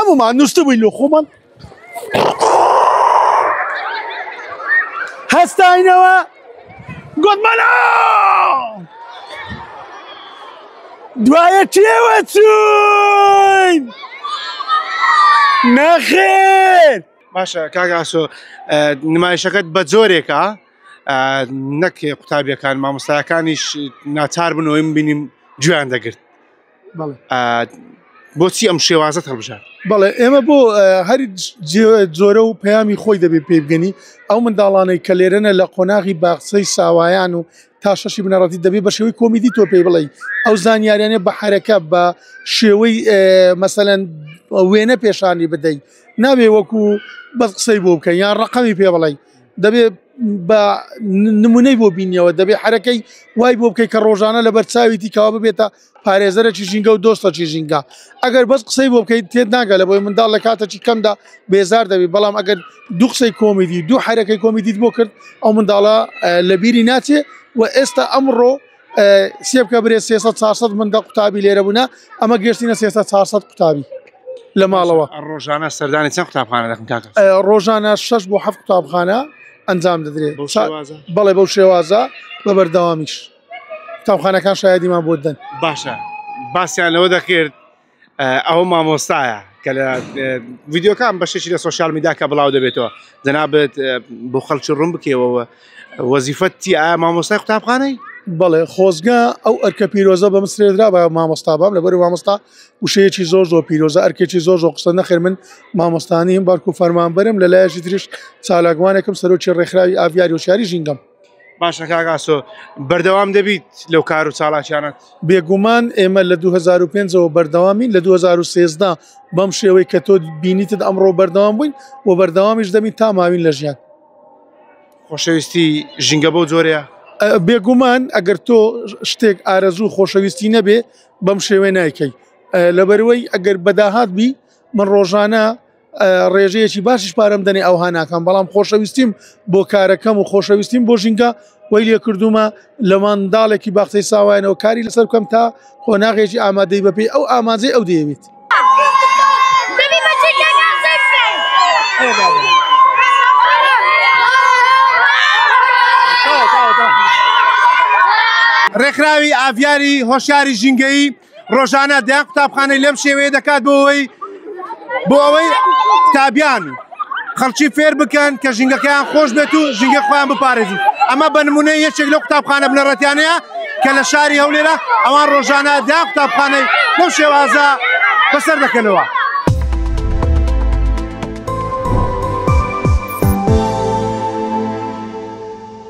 هەموومان نووسبووین لۆ خۆمان. هەستاینەوە گوتمانە دوایە کێوە چوین؟ نەخێر. باشە کاک ئاسۆ، نمایشەکەت بە جۆرێکە نەک قوتابیەکان، مامۆستاکانیش ناچار بنەوەی بینیم گوێیان دەگرت. بۆچی ئەم شێوازەت هەڵبژارد؟ بەڵێ، ئێمە بۆ هەر جۆرە و پەیامی خۆی دەبێت پێ بگەنی. ئەو منداڵانەی کە لێرەنە لە قۆناغی باخچەی ساوایان و تا شەشی بنەڕەتی، دەبێت بە شێوەی کۆمیدی تۆ پێی بڵێ ئەو زانیاریانە بە حرەکە، بە شێوەی مەسەلەن وێنە پێشانی بدەیت. نابێ وەکو بەس قسەی بۆ بکەن یان ڕقەمی پێ بڵێ، دەبێ بە نمونەی بۆ بینیەوە، دەبێ حرەکەی وای بۆ بکەیت کە ڕۆژانە لە بەرچاویتی کەوا ببێتە پارێزەرێکی ژینگە و دۆستەکی ژینگە. ئەگەر بەس قسەی بۆ بکەیت تێت ناگە، لە بۆی منداڵ لە کاتێکی کەمدا بێزار دەبی. بەڵام ئەگەر دوو قسەی کۆمیدی، دوو حرەکەی کۆمیدیت بۆ کرد، ئەو منداڵە لە بیری ناچێ. و ئێستا ئەمڕۆ سێ بکە برێ 300 400 مندە قوتابی لێرە بوونە، ئەمە گەشتینە 300 400 قوتابی لە ماڵەوە. ڕۆژانە سەردانی چەند قوتابخانە دەکەن کاکە؟ ڕۆژانە 6 بۆ 7 قوتابخانە ئەنجام دەدرێت. بەڵێ، بەو شێوازە بە بەردەوامیش قوتابخانەکان شایدیمان بۆ دەن. باشە، باسییان لەوە دەکرد ئەوە مامۆستایە کە لە ڤیددیوکان بەشێکی لە سۆشیال میداکە بڵاو دەبێتەوە. جەنابەت بۆ خەڵکی ڕوون بکەوەوە وەزیفەت چی؟ ئایا مامۆستای قوتابخانەی؟ بەڵێ، خۆزگە ئەو ئەرکە پیرۆزە بە مسرێدرا بە مامۆستا بام، لەبەر مامۆستا وشەیەکی زۆر زۆر پیرۆزە، ئەرکێکی زۆر زۆر قسە. نەخێر، من مامۆستانیم، بەڵکو فەرمانبەرم، لە لایەکی تریش چالاکوانێکم، سەرۆکی ڕێکخراوی ئاڤیاری هۆشیاری ژینگەم. باشە کاک ئاسۆ، بەردەوام دەبیت لەو کار و چالاکیانت؟ بێگومان، ئێمە لە 2005ەوە بەردەوامین، لە 2013 بەم شێوەی کە تۆ بینیتت ئەمڕۆ بەردەوام بووین و بەردەوامیش دەبین تا ماوین لە ژیان. خۆشەویستی ژینگە بەو جۆرەیە؟ بێگومان، ئەگەر تۆ شتێک ئارەزوو خۆشەویستی نەبێ بەم شێوەیە نایکەی. لەبەرەوەی ئەگەر بەداهات بی، من ڕۆژانە ڕێژەیەکی باشیش پارەم دەنێ ئەوها ناکەم، بەڵام خۆشەویستیم بۆ کارەکەم و خۆشەویستیم بۆ ژینگە وەی لێ کردومە لە منداڵێکی باخچەی ساوایانەوە کاری لەسەر بکەم تا قۆناغێکی ئامادەی بەپێی ئەو ئاماجەی ئەو دەیەوێت. ڕێکخراوی ئاڤیاری هۆشیاری ژینگەیی ڕۆژانە دەیان قوتابخانەی لەم شێوەیە دەکات بۆ ئەوەی قوتابیان خەڵکی فێر بکەن کە ژینگەکەیان خۆش بێت و ژینگە خۆیان بپارێزن. ئەمە بە نمونە یەکێک لەو قوتابخانە بنەڕەتیانەیە کە لە شاری هەولێرە. ئەوان ڕۆژانە دەیان قوتابخانەی لەو شێوازە بەسەر دەکەنەوە.